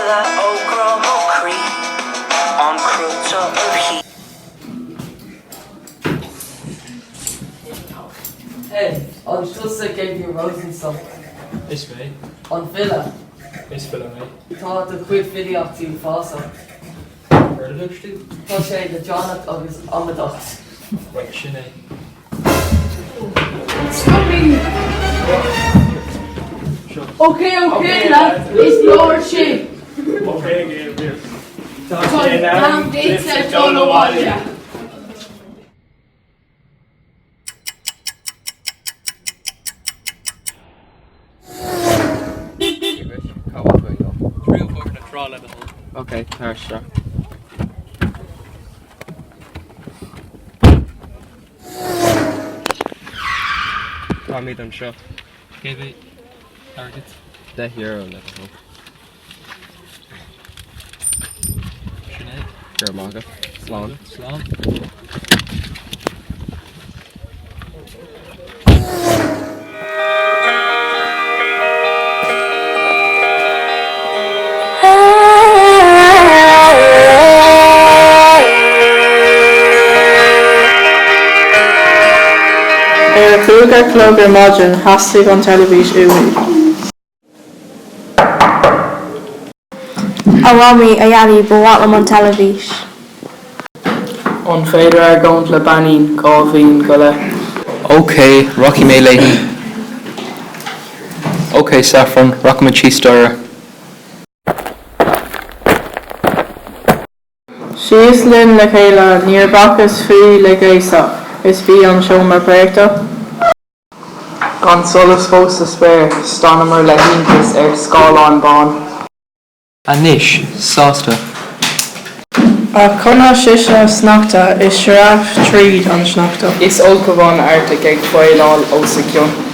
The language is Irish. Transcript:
file ó ghrá mo chroí, an cruta uirthi. Hey, an tusa Gabriel Rosenstock? Is mé. An file? Is file mé. Tá do chuid filíochta uafásach. Céard a dúirt tú? Tá sé leadránach agus amadach. Right, sin é. Ok, ok, lads, is leor sin. Ok, Gabriel. Tá sé in am duitse dul abhaile. Cá bhfuil tú ag dul? Triail Bóthar na Trá le do thoil. Ok, tar isteach. Táimid anseo. Cé mhéad airgead? €10 le do thoil. Sin é. Go raibh maith agat. Slán. Slán. Ar a 5 a chlog ar maidin, theastaigh an teilifís uaithi. A Mhamaí, a Dhaidí, ba mhaith liom an teilifís. An féidir argóint le beainín 2 bhliain go leith? Ok, rachaidh mé léi. Ok, Saffron, rachaimid síos staighre. Síos linn le chéile, níor bhacas fiú le gléasadh, is bhí an seomra préachta. Gan solas fós sa spéir, stánamar le hiontas ar scáileán bán. Anois, sásta. Ach chonaic sise sneachta is sreabh tríd an sneachta. Is ulchabhán Artaigh ag faoileáil os a cionn.